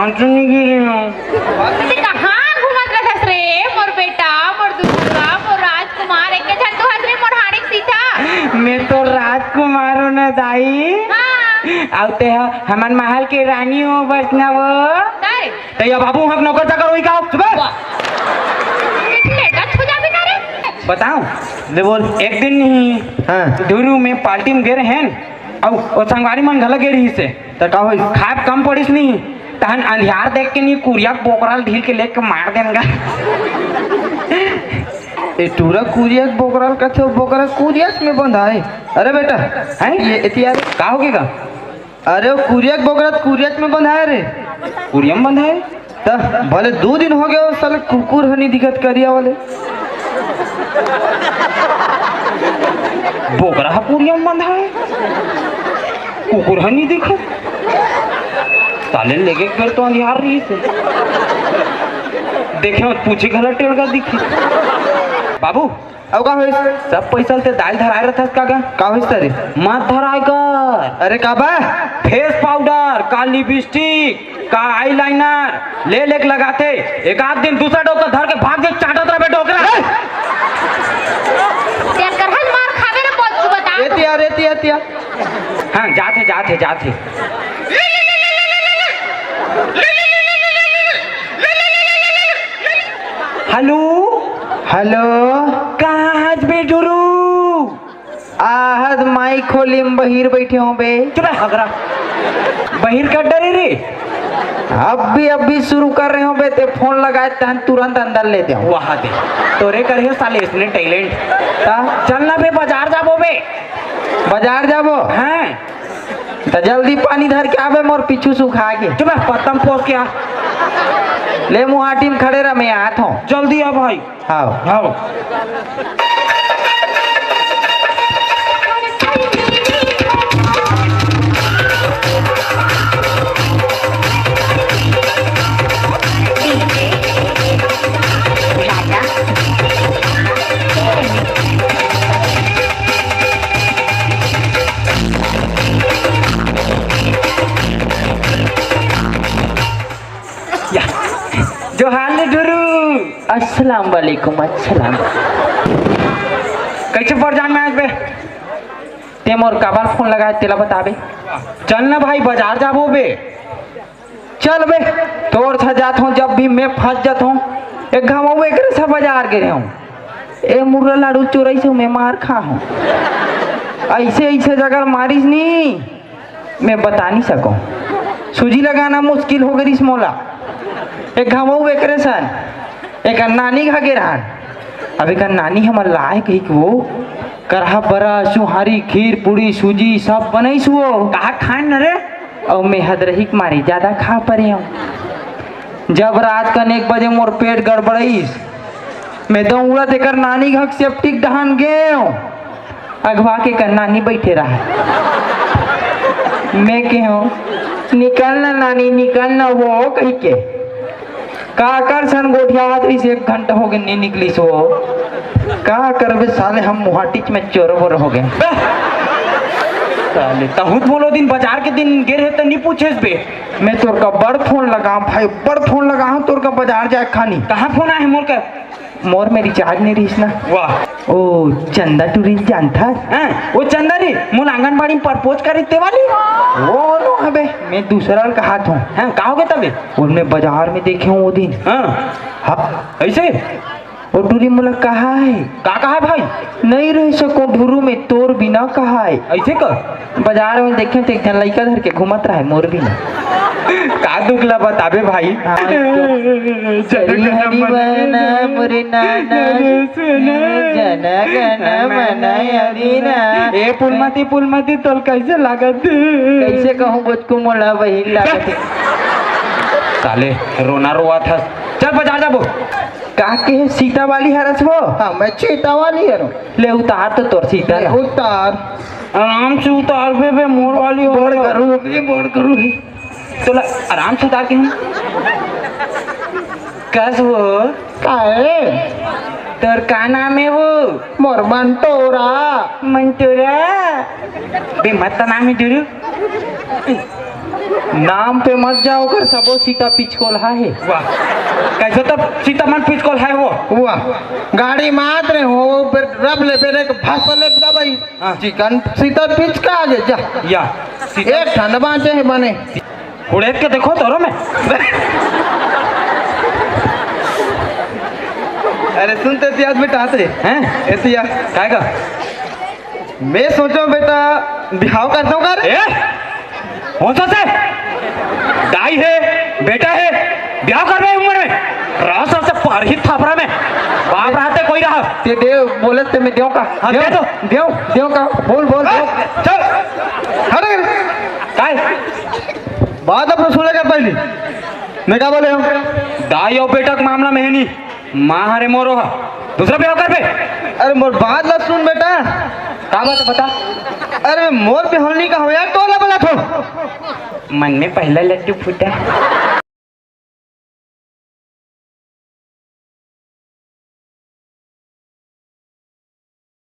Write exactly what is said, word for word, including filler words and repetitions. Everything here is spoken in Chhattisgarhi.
अंचू नहीं गिरी हूँ। ते कहाँ घूमत रहस रे, मोर बेटा, मोर दुलहा, मोर राजकुमार, एक झन तो हस रे, मोर हाड़े के सीता। मैं तो राजकुमार हूँ ना दाई। हाँ। अउ ते ह हमन महल के रानी हो बस ना वो। का रे? तो ये बाबू हक नौकर चाकर होई का? चुप रह। लेटा छू जाबे ना रे। बताओ। ले बोल। एक दिन नहीं। हाँ। धुरू में पार्टी में गे रहेन, अउ ओ संगवारी मन घला गे रहिस हे। त का होइस? खाब कम पड़िस नहीं, तहन अंधियार देख के नहीं कुरिया के बोकरा ल ढील के लेके मार देन गा। ए टूरा कुरिया के बोकरा ल कथे, बोकरा कुरिया में बंधाय। अरे बेटा, हैं? ये एतिया रे। का होगे गा? अरे वो कुरिया के बोकरा त कुरिया में बंधाय रे। कुरिया में बंधाय? त भले दू दिन होगे, वो साले कुकुर ह नहीं दिखत करिया वाले। बोकरा ह कुरिया में बंधाय, कुकुर ह नहीं दिखत। साले लेगे एक बेर तो अंधियार रहिस हे। देखे मत पूछे घला टेलगा दिखिस। बाबू, अउ का होइस? सब पैसा ल ते दाई धराय रथस का गा? का होइस तेरे? मत धराय कर। अरे का बा? फेस पाउडर, का लिपस्टिक, का आईलाइनर ले लेके लगाथे। एक आध दिन दूसरा डोकर धर के भाग जाही, चाटत रहिबे डोकरा। ए! तेकर हल मार खाबे ना, बोल तू बता। एतिया रे, एतिया, एतिया। हाँ, जाथे, जाथे, जाथे। हेलो। हेलो। कहाँ हस बे टुरू? आहत माई खोली में बहिर बइठे हों बे। चुप रह, हगरा। बहिर कर डरे रे। अभी, अभी शुरू कर रहे हों बे, ते फोन लगाए तहन तुरंत अंदर ले देहूं। वाह दे। तोरे कर हे साले इसने टैलेंट। ता? चल ना बे, बाजार जाबो बे। बाजार जाबो? हाँ। त जल्दी पानी धर के आबे, मोर पीछू सुखा गे। चुप रह, पत्तम पोस के आ। ले मुहाटी में खड़े रह, मैं आत हों। जल्दी आ भाई। हाव। हाव। या। जोहार ले टुरू। अस्सलाम वालेकुम, अस्सलाम। कइसे परजान में आज बे? ते मोर काबर फोन लगाए, तेला बता बे। चल ना भाई, बाजार जाबो बे। चल बे, तोर सा जात हों, जब भी मैं फंस जात हों। एक घाव अउ एकरे सा बाजार गे रहेंव। ए मुर्रा लाडू चोरइस हों, मैं मार खा हों। अइसे, अइसे जगह मारिस नी। मैं बता नहीं सकंव। सूजी लगाना मुश्किल हो गइस मोला। एक घाव अउ एकरे सन, एकर नानी घर गे रहन। अब एकर नानी हमर लाए कहिके वो करहा बरा, सुहारी, खीर, पूड़ी, सूजी सब बनइस वो। कहा खान न रे? अउ मैं हदरही के मारे जादा खा परे हंव। जब रात कन एक बजे मोर पेट गड़बड़ाइस, मैं दौड़त एकर नानी घर सेप्टिक डहान गेंव। अघवा के एकर नानी बइठे रहय। मैं केहेंव, "निकल ना नानी, निकल ना वो," कहिके। काकर सन गोठियात रहिस, एक घंटा होगे, नइ निकलिस वो। का करबे साले, हम मुहाटिच में चोर बोर होगे। साले, तहूं तो बोलो दिन बाजार के दिन गे रहे त नइ पूछेस बे। मैं तोर का बड़ फोन लगाहूं भाई, बड़ फोन लगाहूं तोर का बाजार जाए खानी। कहां फोन आए हे मोर का? मोर में रिचार्ज नइ रहिस ना। वाह। ओ चंदा टूरी ल जानथस? हां, ओ चंदा रे, मोला आंगनबाड़ी में प्रपोज करे ते वाली। वो नो हबे, मैं दूसरा ल कहात हंव। हां, का होगे तबे? ओला मैं बाजार में देखे हंव ओ दिन। हां। हां। अइसे? ओ टूरी मोला कहाय। का कहाय भाई? नइ रह सकंव टुरू मैं तोर बिना कहाय। अइसे का? बाजार में देखेंव त एक झन लइका धर के घूमत रहय मोर बिना। का दुख ला बताबे भाई? हां, तो हरी हरी बहना मोरे नाना, अरे सुना। जन गण मन अधिना। ए फूलमती, फूलमती, तोला कइसे लागत? कइसे कहूं, बोचकू मोला बहिन लागत हे। साले, रोना रोवत हस। चल, बाजार जाबो। का केहे, सीता वाली हरस वो? हां, मैं चीता वाली हरंव। ले, उतार तो तोर सीता ला। उतार। आराम से उतार बे, बे, मोर वाली हो। बड़ गरू हे, बड़ गरू हे। तोला आराम से उतार के हम। कस वो? काहे? तोर का नाम हे वो? मोर मंटोरा। मंटोरा? बे, मस्त नाम हे टुरू। नाम पे मत जाओ, ओकर सबो सीता पिचकोल हा हे। वाह, कैसे तब सीता मन पिचकोल है वो? वाह, गाड़ी मात रे हो, रब ले बेरे के भाषा ले दबाई। हाँ। चिकन सीता पिचका आगे जा। या सीता एक ठंड बांचे है बने। उड़ेद के देखो तोरो में। अरे सुनते इतिहास बेटा आते हैं। एतिया। काय का? मैं सोचो बेटा, बिहाव करता हूँ का रे? ए? कौन सा से? दाई है, बेटा है, ब्याह करबे उम्र में। रास से पार ही थापरा में। बाप रहते कोई रहा। ते देव बोलत ते मैं देव का। हाँ, देव, दे दो। देव, देव का। बोल, बोल, देव। चल। हट रे। काय? बात अपन सुने कर पहली। मैं का बोले हूँ? दाई और बेटा के मामला में है नहीं। माँ हरे मोरो हा। दूसरा ब्याह करबे। अरे मोर बात ला सुन बेटा। का बात है बता। अरे मोर बिहौनी का हो यार, तोला बोला थो। मन में पहला लड्डू फूटा।